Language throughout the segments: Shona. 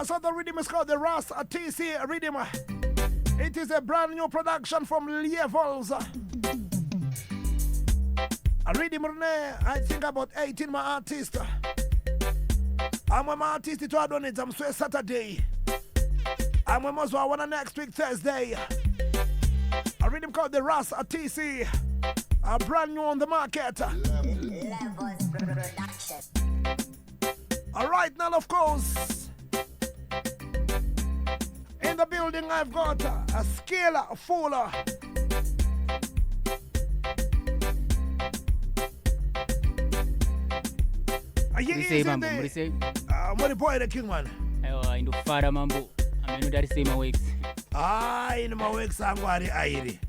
So the rhythm is called the Ras TC Rhythm. It is a brand new production from Levels. A rhythm rine, I think about 18 my artists. Amwe maartist toadonedza musi weSaturday, amwe mozoawana next week Thursday. A rhythm called the Ras TC, a brand new on the market. Levels Production. All right, now of course, in the building I've got a Skillful. Muri sei mambo, muri sei? Muri boy the king man. Aiwa, indofara mambo, amene ari sei maworks? Hai, maworks angu ari airi.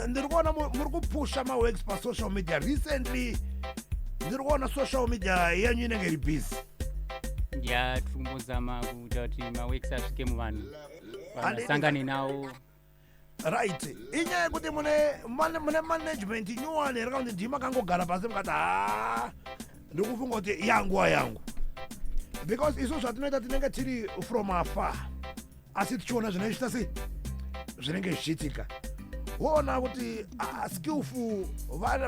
Ndiri kuona muri kupusha maworks pasocial media recently. Ndiri kuona social media yenyu inenge iri busy. Ya, tiri kumbozama kuita kuti maworks asvike muvanhu, vanhu vasangane nawo. Right, inyaya yekuti mune management nyuwani here, kana kuti ndima kangogara pasi mukati, ha, ndikufunga kuti yanguva yangu? Because isu zvatinoita, tinenge tiri from afar, asi tichiona zvinenge zvichiita sei, zvinenge zvichiitika, woona kuti, ah, Skillful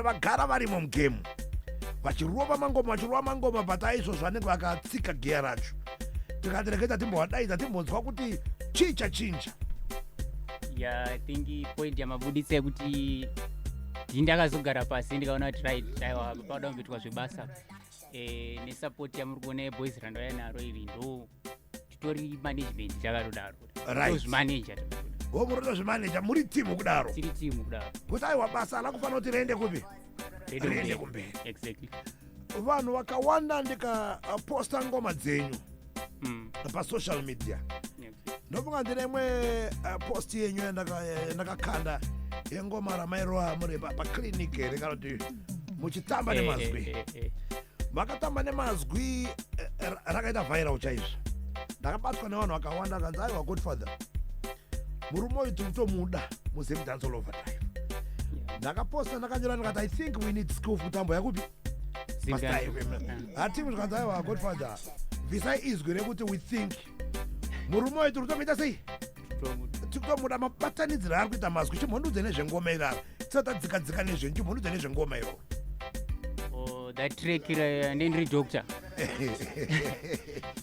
vagara varimo mugame, vachirova mangoma, vachirova mangoma, but aizvozvo vanenge vakatsika gear racho. Tikati regedza timbovadaidza, timbonzwa kuti chii chachinja. Ya, I think point yamabuditsa yekuti ndakazogara pasi ndikaona kuti right, aiwa, apa pauda kumboitwa zvebasa. Nesupport yamuri kuona yeboys randauya naro iri, ndo titori management takatodaro. Tozvimaneja takatodaro. Ho, muri kutozvimaneja muri timu kudaro? Tiri timu kudaro. Kuti aiwa, basa rakufanira kuti riende kupi? Riende. Riende kumberi. Kumberi. Exactly. Vanhu vakawanda, ndikaposta ngoma dzenyu pasocial media, ndofunga ndine imwe post yenyu yandakakanda yengoma ramairova muri paclinic here, kana kuti muchitamba nemazwi. Makatamba nemazwi, rakaita viral chaizvo. Ndakabatwa nevanhu vakawanda, akanzi, "Aiwa Godfather, murume uyu tiri kutomuda muZimdancehall Overdrive." Ndakaposta, ndakanyora, ndikati, "I think we need Skillful kutambo yakupi?" Hatimu. Zvikanzi, "Aiwa Godfather, bvisai izwi rekuti we think. Murume uyu tiri kutomuita sei, tiri kutomuda." Mabatanidziro ari kuita mazwi, chimhondudze nezvengoma iraro tisati tadzika-dzika nezvenyu. Chimhondudze nezvengoma iroro. Oh, that track ndendiri doctor.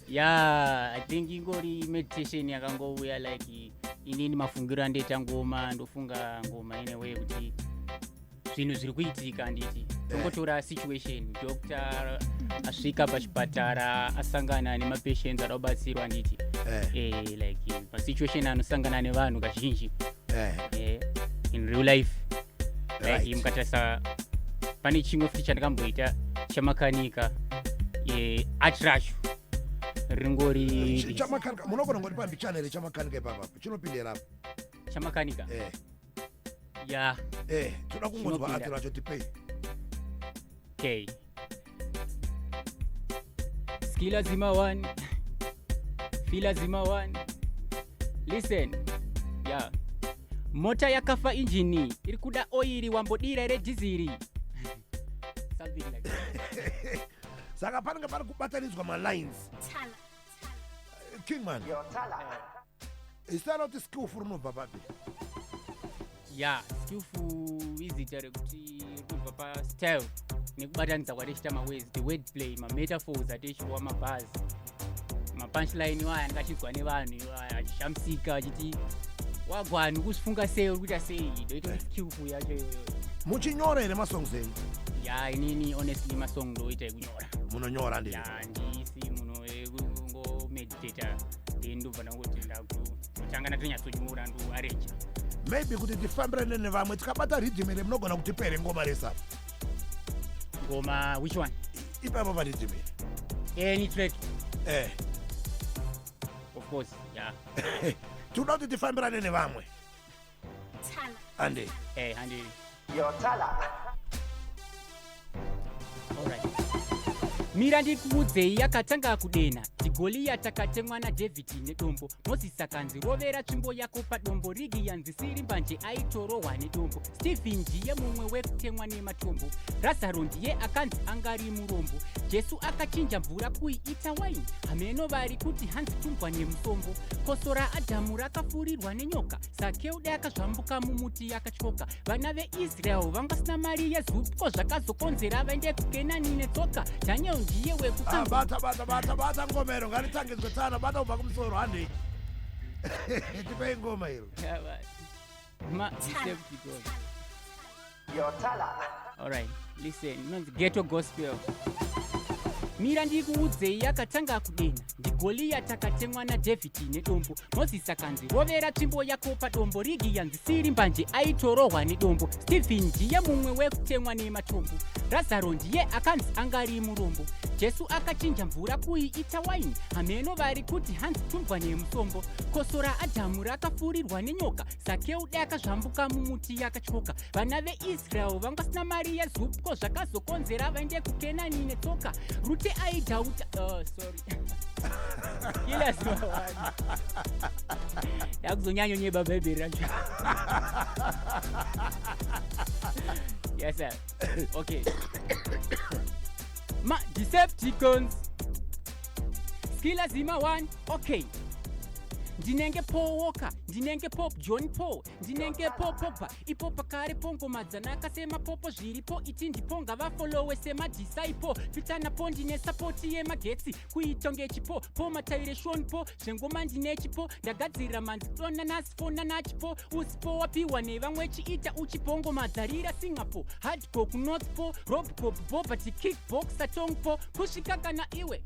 Yeah, I think ingori meditation yakangouya, like inini mafungiro andoita ngoma, ndofunga ngoma in a way kuti zvinhu zviri kuitika, handiti? Tongotora situation, doctor asvika pachipatara, asangana nemapatients ada kubatsirwa, handiti? Like pasituation anosangana nevanhu kazhinji in real life, like mukatarisa pane chimwe futi chandakamboita chamakanika, art racho ringori Chamakanika, munogona ngoti pambichana here? Chamakanika ipapapo chinopindera apo? Chamakanika? Eh. Ya. Toda kungonzwa Chinopinda. art racho, tipei. Okay. Skilla zima one, fila zima one. Listen, yeah, mota yakafa, injini iri kuda oiri, wambodira redhiziri, something like that. Saka panenge pari kubatanidzwa malines, kingman. Zita roti Skillful rinobva papi? Ya, Skillful izita rekuti rinobva pastyle nekubatanidza kwatichita maways, the word play, mametaphors atichiwa, mabars, mapunchline iwaya andikachinzwa nevanhu iwaya, achishamisika achiti, "Wagwani, kuzvifunga sei? Uri kuita sei?" Ndoita Skillful yacho iyoyo. Muchinyora here masongs enyu? Ya, inini honestly masong ndoita ekunyora. Munonyora, ndii? Ya, ndisi munhu wekungomeditata, then ndobva ndangoti ndakutanga ndatonyatsonyora, ndoareja. Maybe kuti tifambirane nevamwe, tikabata riddim here, munogona kutipa here ngoma resa? Ngoma which one? Ipapo pariddim here. Any track? Eh. Of course, yeah. Tinoda kuti tifambirane nevamwe, ande. Eh, handi. Alright. Mira ndikuudzei, yakatanga kudena ndiGoliati akatemwa naDhavhidhi nedombo. Mozisi akanzi, "Rovera tsvimbo yako padombo." Rigi yanzi siri mbanje aitorohwa nedombo. Stephen ndiye mumwe wekutemwa nematombo. Razaro ndiye akanzi angari murombo. Jesu akachinja mvura kuiita waini. Hameno vari kuti hanzi tumbwa nemusombo. Koso raAdhamu rakafurirwa nenyoka. Zakeuda akazvambuka mumuti akatyoka. Vana veIsrael vangasina mari yezupko, zvakazokonzera vaende kuKenani netsoka. Daniel ndiye Ah, wekukanzi bata, bata, bata, bata ngomero, ngaritangidzwe tsana. Bata kubva kumusoro, handei, tipei ngoma iro. Ma Decepticons. Alright, listen, inonzi Ghetto Gospel. Mira ndikuudzei, yakatanga kudena ndiGoliati akatemwa naDhavhidhi nedombo. Mozisi akanzi, "Rovera tsvimbo yako padombo." Rigi yanzi siri mbanje aitorohwa nedombo. Stephen ndiye mumwe wekutemwa nematombo. Razaro ndiye akanzi angari murombo. Jesu akachinja mvura kuiita waini. Hameno vari kuti hanzi tumbwa nemusombo. Koso raAdhamu rakafurirwa nenyoka. Zakeuda akazvambuka mumuti akatyoka. Vana veIsrael vangasina mari yezupko, zvakazokonzera vaende kuKenani netsoka. Rute aidhauta, oh, sorry, ilazimawani yakuzonyanyonyeba bhaibheri racho. Yes sir, okay, ma Decepticons, skilazima 1, okay. Ndinenge Paul Walker, ndinenge Pop John Paul, ndinenge Popobva ipo pakare po. Ngoma dzanaka semapopo, zviripo iti ndipo ngavafolowe semadisciple. Fitanapo ndine support yemagetsi kuita ngechipo po mataire po zvengoma ndine chipo. Ndagadzirira manzi dona nasifona nachipo usipo wapiwa nevamwe chiita uchipo. Ngoma dzarira Singapore, hardcore kuNorth po, Robcop Bobert, kickboxer tongpo kusvika kana iwe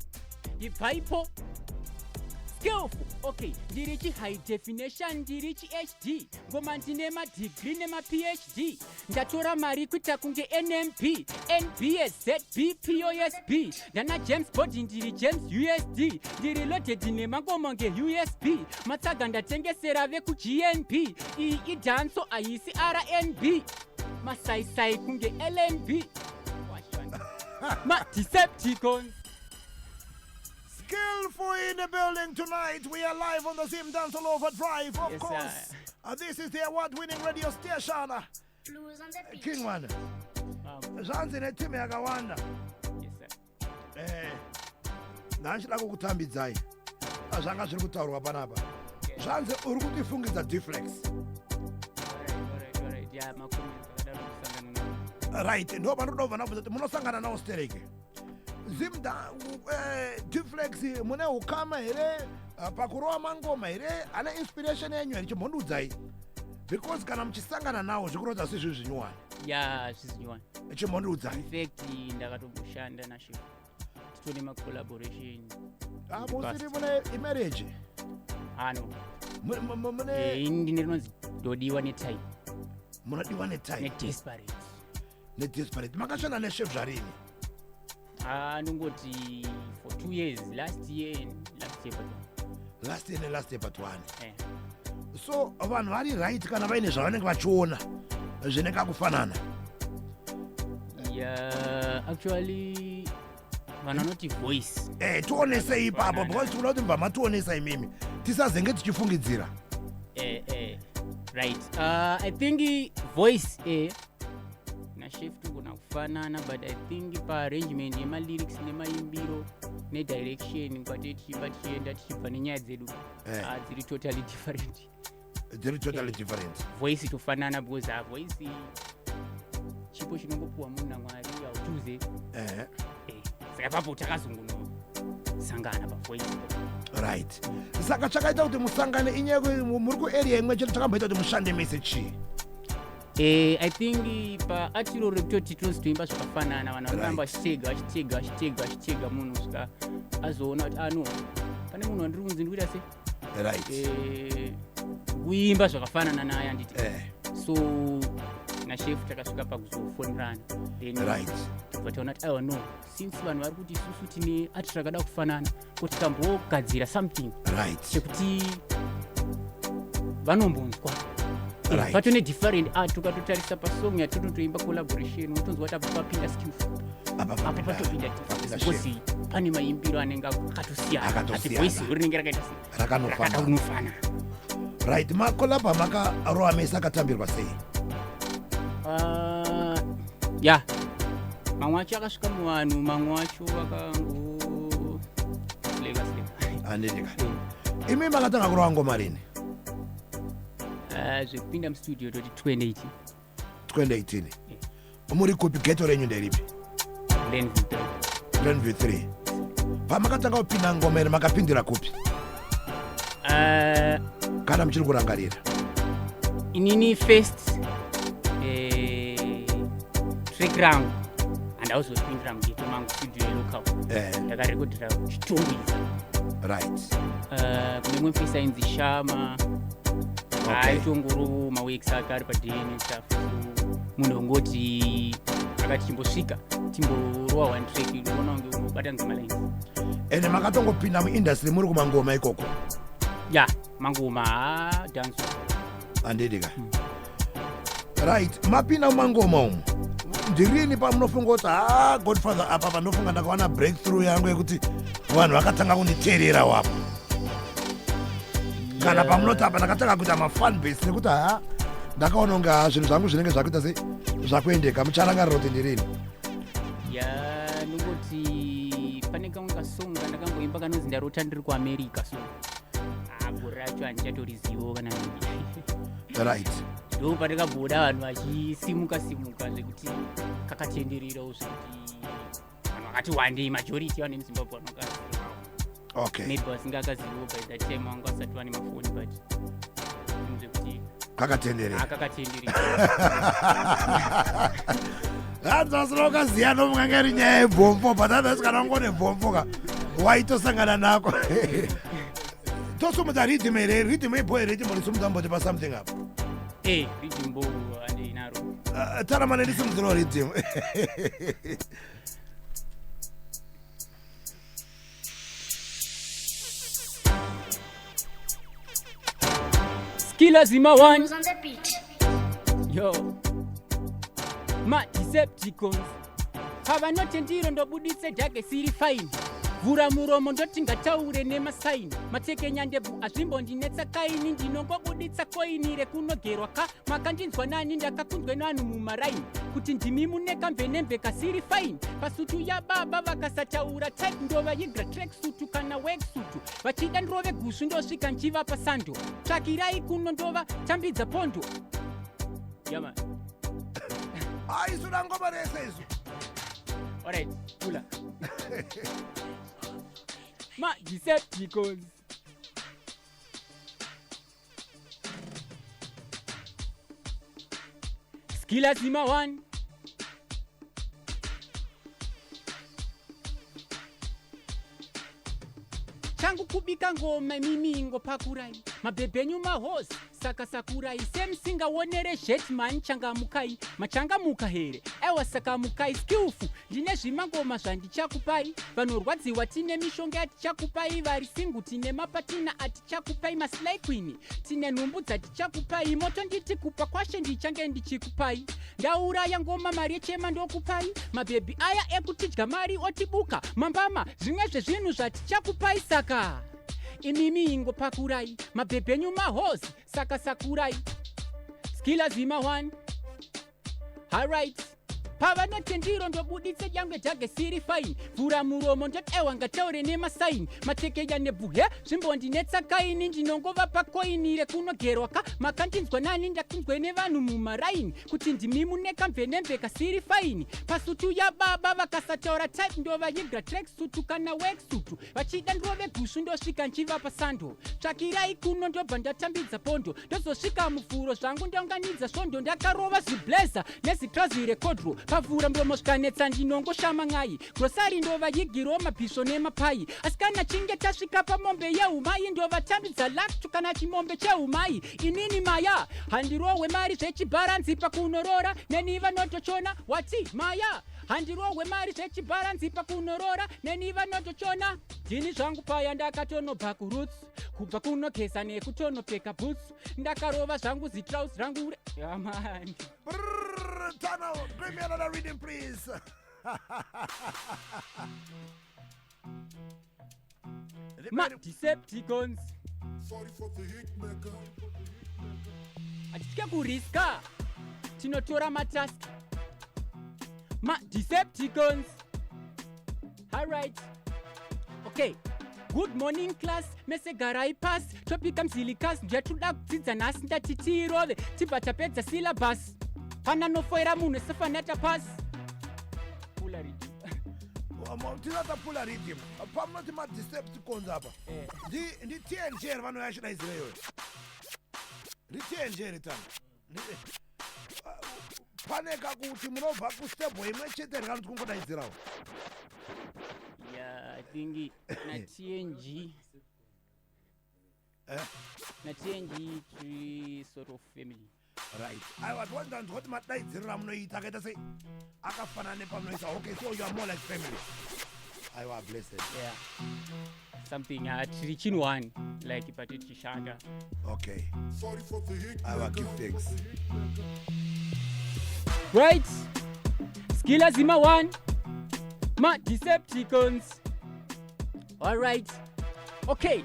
ibvaipo. Skillful, okay, ndiri chi high definition, ndiri chi HD. Ngoma ndine madegree nemaPhD. Ndatora mari kuita kunge NMB, NBS, ZB, POSB. Ndana James Bond, ndiri James USD. Ndiri loaded nemangoma ngeUSB. Matsaga ndatengesera vekuGNB. Iyi idancehall, haisi RnB. Masaisai kunge LNB, ma-Decepticons. Skillful in the building tonight. We are live on the Zim Dancehall Overdrive, of Yes, course. sir. This is the award-winning radio station. Blues on the beat. King Man, zvanzi netimu yakawanda. Yes, sir. Ndanchida kukutambidzai zvanga zviri kutaurwa panapa. Zvanzi uri kutifungidza Deflex. Alright. Yeah, macomments akadaro kusangana nawo. Right, ndo panodobva ndabvunza kuti munosangana nawo stereke Zimda Deflex, mune ukama here, pakurova mangoma here, ane inspiration yenyu here? Chimbondiudzai, because kana muchisangana nawo zvikurodza sizvi zvinyuwani. Ya, zvizinyuwani. Chimbondiudzai. In fact, ndakatomboshanda nashe, titone macollaboration. Ah, musiri mune imarriage? Ano. Mune Ini ndine rinonzi Dodiwa Netime. Munodiwa Netime. Nedesperate. Nedesperate. Makashanda neshef zvarini? Ah, ndongoti for 2 years, last year and last year but one. Last year nelast year but one. Eh. So vanhu vari right kana vaine zvavanenge vachiona zvinenge kufanana? Yeah, actually vanhu vanoti voice. Tionesei ipapo. Fanana. Because tikuda kuti mubva mationesa imimi, tisazenge tichifungidzira. Right, I think voice nashef togona kufanana, but I think paarrangement yemalyrics nemaimbiro nedirection kwate tichiimba tichienda tichibva nenyaya dzedu, dziri totally different. Dziri totally different. Voice tofanana because voice chipo chinongopiwa munhu naMwari, hautuze. Saka ipapo takazongonosangana pavoice. Right, saka chakaita kuti musangane inyaya yekuti muri kuarea imwe chete, chakamboita kuti mushande mese chii? I think paatiro rekutoti tinozi toimba zvakafanana, vanhu vanoramba vachitega, vachitega, vachitega, vachitega munhu svika azoona kuti ano pane munhu wandiri kunzi ndikuita se kuimba zvakafanana naye, handiti? So nashefu takasvika pakuzofonirana, then tobva taona kuti aiwa, no, since vanhu vari kuti isusu tine ati takada kufanana, kuti tikambogadzira something chekuti vanombonzwa. Patone different art. Ukatotarisa pasong yatinotoimba collaboration, unotonzwa kuti apa papinda Skillful. Apa apa papinda- patopinda papinda because pane maimbiro anenge akatosiyana asi Akatosiyana. voice rinenge rakaita sei? Rakanofana. Rakatonofana. Right, macollab amakarowa mese akatambirwa sei? Ah, ya, mamwe acho akasvika muvanhu, mamwe acho akango sleka sleka. Handidika, imi makatanga kurova ngoma rini? Ah, zvekupinda mustudio toti 2018. 2018. Muri kupi? Ghetto renyu nderipi? Glenview 3. Glenview 3. Pamakatanga kupinda ngoma iri, makapindira kupi? Ah, Kana muchiri kurangarira. Inini first track rangu handauzopindira mughetto mangu, studio yelocal. Ndakarekodhera Chitungwiza. Kune mumwe mufesi ainzi Shama. Aitongorowo maworks ake ari padn stuff, so munhu wongoti akati chimbosvika timborova one track, unoona kunge unobatanidza malines. Ende makatongopinda muindustry muri kumangoma ikoko? Ya, mangoma, ha, dance. Handidika, right, mapinda mumangoma umu ndirini pamunofunga kuti, ha, Godfather, apa pandofunga ndakawana breakthrough yangu yekuti vanhu vakatanga kunditeerera wapo, kana pamunoti apa ndakatanga kuita mafan base, nekuti ha, ndakaona kunge ha, zvinhu zvangu zvinenge zvakuita sei, zvakuendeka, mucharangarira kuti ndirini? Ya, nongoti pane kamwe kasong kandakamboimba kanonzi "Ndarota ndiri kuAmerica", so ah, gore racho handichatorizivo kana mini. Ndo pandakabhoda vanhu vachisimuka simuka zvekuti kakatendererawo, zvekuti vanhu vakati wandei, majority vanhu vemuZimbabwe vanokazivawo. Maybe vasingakaziviwo by that time vanga vasati vane mafoni, but zvinhu zvekuti Kakatenderera. Akakatenderera. Hanzi vasina ukaziya nomunganga iri nyaya yebhombo, but otherwise kana ungone bhombo ka, waitosangana nako. Tosumudza riddim here? Riddim ipo here? Timborisumudza, mbotipa something apa. Riddim bo andinaro. Taramane, ndisimudzirawo riddim. Skilla Zima one. Who's on the beat? Yo, maDecepticons pavanotendiro, ndobuditse dhage siri fine, vhura muromo, ndoti ngataure nemasaini, matsekenyandebvu azvimbondinetsa kaini, ndinongobuditsa koini rekunogerwa ka. Makandinzwa nani? Ndakakunzwe nanhu mumaraini kuti ndimi mune kamvenemve kasiri fine pasutu yababa. Vakasataura type, ndova yigra track sutu kana work sutu, vachida ndirove gusvu, ndosvika nchivapa sando, tsvakirai kuno, ndova tambidza pondo yaman. Aisuda ngoma rese isu. Alright, kula. Ma Decepticons. Skilla Zima one. Changu kubika ngoma, mimingo pakurai, mabhebhenyu mahosi, saka sakurai semusingaonere jetman, changamukai, machangamuka here? Aiwa, saka mukai skillful, ndine zvimangoma zvandichakupai. Vanorwadziwa tine mishonga yatichakupai, vari single tine mapatina atichakupai, maslay queen tine nhumbu dzatichakupai, moto nditi kupa kwashe ndichange ndichikupai. Ndauraya ngoma, mari yechema ndokupai, mabhebhi aya ekutidya mari otibuka mambama, zvimwe zvezvinhu zvatichakupai. Saka imimi ingopakurai, mabhebhenyu mahosi, saka sakurai. Skilla Zima 1, alright. Pavanotendiro, ndobuditse dyangwe dhage siri fine, vhura muromo, ndoti ewa ngataure nemasaini, matekeya nebvuhe zvimbondinetsa kaini, ndinongova pakoini rekunogerwa ka. Makandinzwa nani? Ndakunzwe nevanhu mumaraini kuti ndimi mune kamvenemve kasiri fine pasutu yababa. Vakasataura type, ndova yigra track sutu kana work sutu, vachida ndirove gusvu, ndosvika nchivapa sando, tsvakirai kuno, ndobva ndatambidza pondo, ndozosvika mufuro zvangu, ndaunganidza svondo, ndakarova ziblazer nezitrauzi rekodro, pavhura muromo zvikanetsa, ndinongoshama n'ai, grosari ndovayigirawo mabhisvo nemapai. Asi kana chinge tasvika pamombe yeumai, ndovatambidza laktu kana chimombe cheumai. Inini maya handirohwe mari zvechibharanzi, pakunorora neni vanotochona. Wati maya handirohwe mari zvechibharanzi, pakunorora neni vanotochona. Ndini zvangu paya ndakatonobva kurutsu, kubva kunogeza nekutonopfeka bhutsu, ndakarova zvangu zitrausi rangu yamani. Brrr, Tano, bring me another riddim, please. Ma-Decepticons hatitye kuriska, tinotora matask, ma-Decepticons. Alright, okay. Good morning, class. Mese garai pasi. Topika mzilikas ndiyatoda kudzidza nhasi. Ndati tiirove tibva tapedza syllabus. Pana nofoira munhu sefanata pasi. Pula riddim. Tisati tapula riddim, pamunoti maDecepticons apa, ndi TNG here vanoyachidaidzira iyoyo? NdiTNG here tanga? Pane kakuti munobva kustable imwe chete here kana kuti kungodaidzirawo? Yeah, I think na TNG na TNG tiri sort of family. Right, aiwa, tiwanzanzwa kuti madaidziriro amunoita akaita sei, akafanana nepamunoisa. Okay, so you are more like family. Aiwa, blessed. Yeah, something, tiri chinhu one like pati tichishanda. Okay, aiwa, give thanks. Right, skilla zima one, ma-Decepticons. Alright, okay.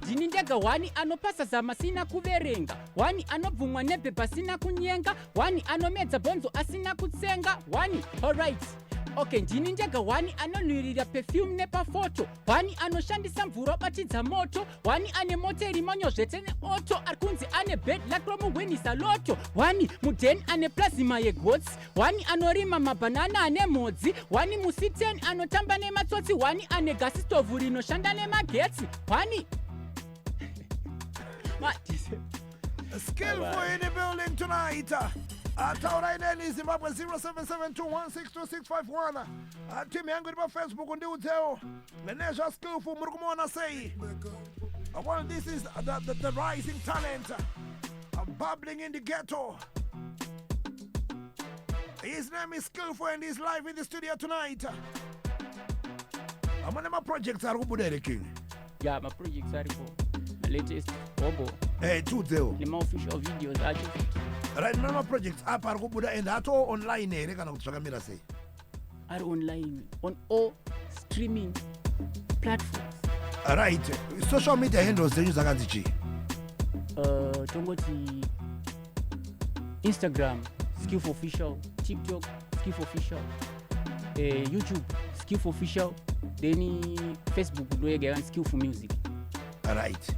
Ndini ndega one anopasa zama asina kuverenga, one anobvumwa nebhebha asina kunyenga, one anomedza bhonzo asina kutsenga, one. Alright, okay. Ndini ndega one anonhuhwirira perfume nepafoto, one anoshandisa mvura obatidza moto, one ane mota iri manyozvete neauto, ari kunzi ane bad luck romuhwinisa lotto, one mudheni ane plasma yegotsi, one anorima mabhanana ane mhodzi, one musi 10 anotamba nematsotsi, one ane gasi stovhu rinoshanda nemagetsi, one. Skillful in the building tonight. Taurai neni, Zimbabwe, 0772162651. Timu yangu iri paFacebook, ndiudzewo nezva Skillful. Muri kumuona sei? Well, this is the rising talent bubbling in the ghetto. His name is Skillful and he's live in the studio tonight. Amane maprojects ari kubuda here, King? Ya, maprojects aripo, malatest hobo. Tiudzewo. Nemaofficial videos acho. Right, mune maprojects apa ari kubuda and ato online here kana kuti zvakamira sei? Ari online on all streaming platforms. Right, social media handles dzenyu dzakanzi chii? Tongoti Instagram Skillful Official, TikTok Skillful Official, YouTube Skillful Official, then Facebook ndoyega yakanzi Skillful Music. Right,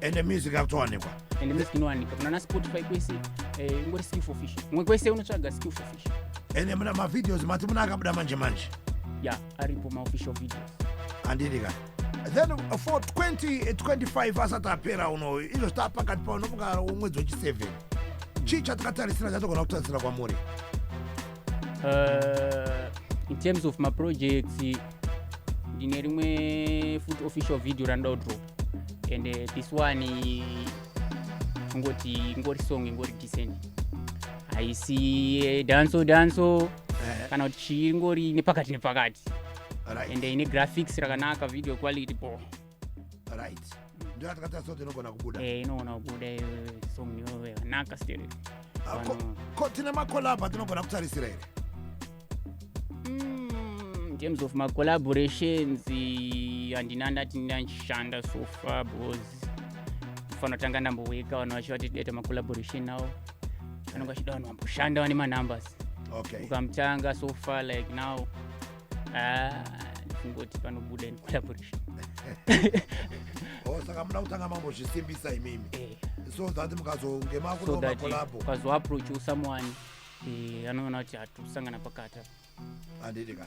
and the music akutowanikwa? And music inowanika kuna Spotify kwese, ingori Skillful Official. Mwe kwese unotsvaga Skillful Official. And muna mavideos mati muna akabuda manje manje? Ya, aripo maofficial videos. Handidi ka. Then for 2025 asati apera uno, izvo zvita pakati pao nomunga mwedzi wechi7, chii chatakatarisira, chatogona kutarisira kwamuri? In terms of maprojects, ndine rimwe futi official video ranoda kudrop, and this one tongoti ingori song ingori decent, haisi danso danso kana kuti chii, ingori nepakati nepakati. And ine graphics rakanaka, video quality bo. Right, ndo yatakatarisira kuti inogona kubuda? Inoona kubuda iyo song iyoyo, yakanaka stereo. Ah, ko tine macollab atinogona kutarisira here? In terms of macollaborations, handina ndati ndachishanda so far, because kufanira kutanga ndamboweka vanhu vacho vati tidaita macollaboration nawo, vanonge vachida vanhu vamboshanda vane manumbers. Ukamutanga so far like now, ah, ndikungoti panobuda in collaboration. Oh, saka muda kutanga mambozvisimbisa imimi so that mukazonge so makudawo that macollabo. ukazoapproach someone, anoona kuti hatusangana pakati apa. Handidi ka.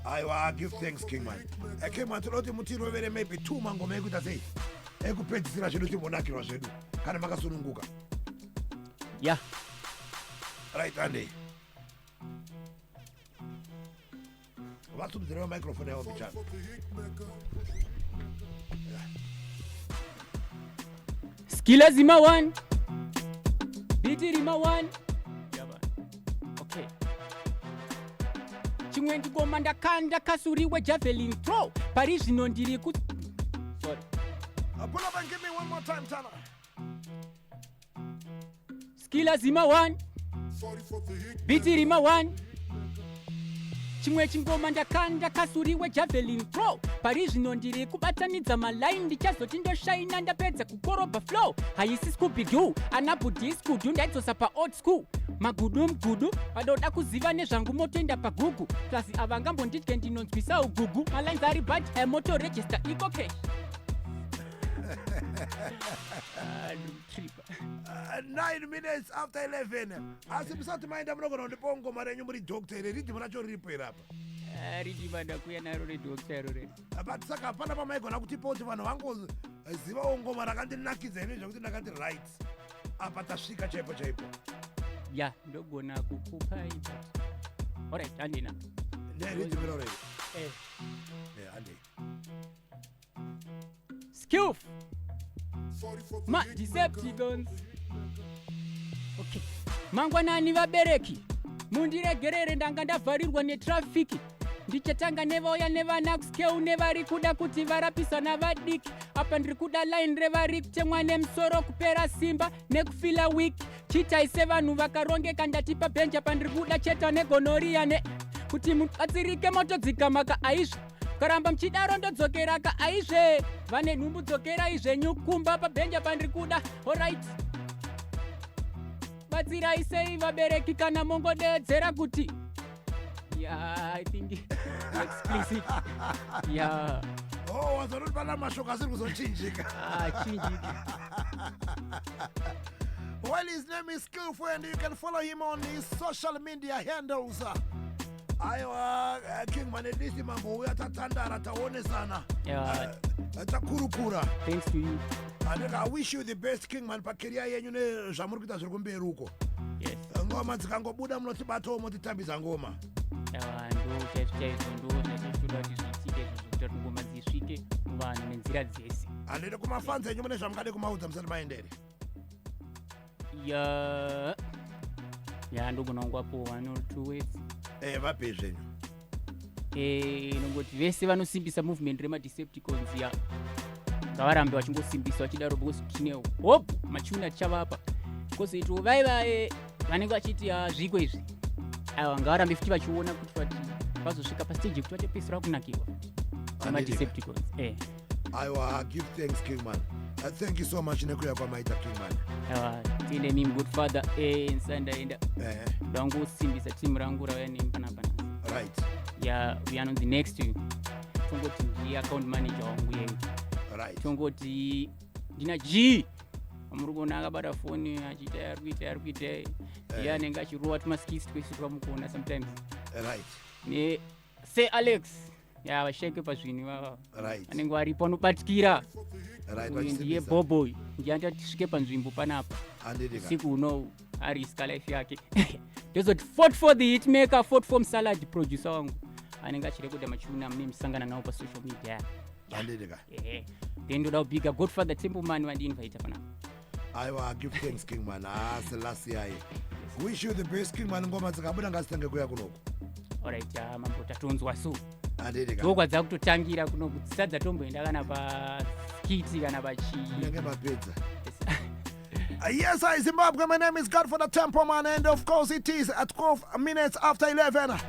Aiwa, give thanks, Kingman. Kingman, toda kuti mutirovere maybe two mangoma ekuita sei, ekupedzisira zvedu, timbonakirwa zvedu kana makasununguka. Ya. Right, andei, vasumudzirewo microphone yavo bichana. Skila zima one, beat rima one. Yaba. Okay, chimwe ngoma ndakanda kasuriwe javelin throw, pari zvino ndiri ku, sorry. Pull up and give me one more time, Tana. Skila zima one, beat rima one. Chimwe chingoma ndakanda kasuriwe javelin throw. Pari zvino ndiri kubatanidza malaini, ndichazoti ndoshaina ndapedza kukorobha flow. Haisi Scooby Doo, ana budiskudu, ndaidzosa paold school, magudu mugudu. Vadoda kuziva nezvangu motoenda paGoogle. Plus ava ngambondidye, ndinonzwisa ugugu. Malines ari bad, emotoregister iko cash. Ah, ndikutripa. 9 minutes after 11. Asi musati maenda, munogona kundipawo ngoma renyu muri doctor here? Riddim racho riripo here apa? Riddim ndakuya naro redoctor iro re. But saka hapana pamaigona kutipa kuti vanhu vangozivawo ngoma rakandinakidza ini, zvekuti ndakati right apa tasvika chaipo chaipo? Ya, ndogona kukupai, but alright, handina. Neriddim iroro iri? Eh. Handei. Skilf ma Decepticons. Okay, mangwanani vabereki, mundiregerere, ndanga ndavharirwa netrafiki. Ndichatanga nevauya nevana kuskeu, nevari kuda kuti varapisana vadiki. Apa ndiri kuda line revari kutemwa nemusoro, kupera simba nekufila weak. Chitai sevanhu vakarongeka. Ndatipa bhenja pandiri kuda cheta negonorrhea ne kuti mubatsirike motodzikamaka. Aizvo karamba muchidaro, ndodzokeraka. Aizve vane nhumbu, dzokerai zvenyu kumba. Pabhenja pandiri kuda, alright, batsirai sei vabereki kana mongodeedzera kuti, yeah, I think explicit, yeah. Oh, wazonoti pana mashoko asiri kuzochinjika. Ah, chinjika. Well, his name is Skillful and you can follow him on his social media handles. Aiwa, Kingman, at least mambouya, tatandara, taonesana. Takurukura. Thanks to you. And I wish you the best, Kingman, pacareer yenyu nezvamuri kuita zviri kumberi uko. Yes. Ngoma dzikangobuda munotibatawo, motitambidza ngoma. Aiwa, ndo chaizvo chaizvo, ndo zvatitoda kuti zviitike izvozvo, kuita kuti ngoma dzisvike muvanhu nenzira dzese. Handidi kumafans enyu, mune zvamungade kumaudza musati maendere? Ya, ndogona kungoapo one or two words. Vape zvenyu. Nongoti vese vanosimbisa movement remaDecepticons, ya, ngavarambe vachingosimbisa vachidaro, because tine hope machuna tichavapa. Kozoitawo vaiva vanenge vachiti, "Ah, zviko izvi," aiwa, ngavarambe futi vachiona kuti vati vazosvika pastage yekuti vachapedzisira kunakirwa nemaDecepticons. Aiwa, give thanks, Kingman. Thank you so much nekuya kwamaita, Kingman. Aiwa, tiende mimi, Godfather. Ndisandaenda, ndangosimbisa timu rangu rauya nemi panapa nhasi. Ya, uyo anonzi Next, tongoti ndiye account manager wangu yeyo. Tongoti ndina G amuri kuona akabata foni achiita ari kuita, ari kuita iye, anenge achirova tumaskits twese twamukuona sometimes. Ne se Alex, ya, vasheke pazvinhu ivava. Anenge varipo anobatikira. Uyu ndiye vachisimbisa. Boboy, ndiye anoita tisvike panzvimbo panapa. Handidika. Siku uno ariska life yake. Ndozoti fort for the hitmaker, fort for Salad, producer wangu anenge achirekodha machuna mune musangana nawo pasocial media. Handidika. Ehe, then ndoda kubhiga Godfather Templeman vandiinvita panapa. Aiwa, give thanks, Kingman. Ah, Selassie, wish you the best, Kingman. Ngoma dzikabuda ngadzitange kuya kunoku. Alright, ah, mambo, tatonzwa so. Handidika. Ndokwadza kutotangira kunoku, dzisati dzatomboenda kana paskiti kana pachi. Munenge mapedza. Yes, I Zimbabwe. My name is Godfather Templeman, and of course, it is at 12 minutes after 11.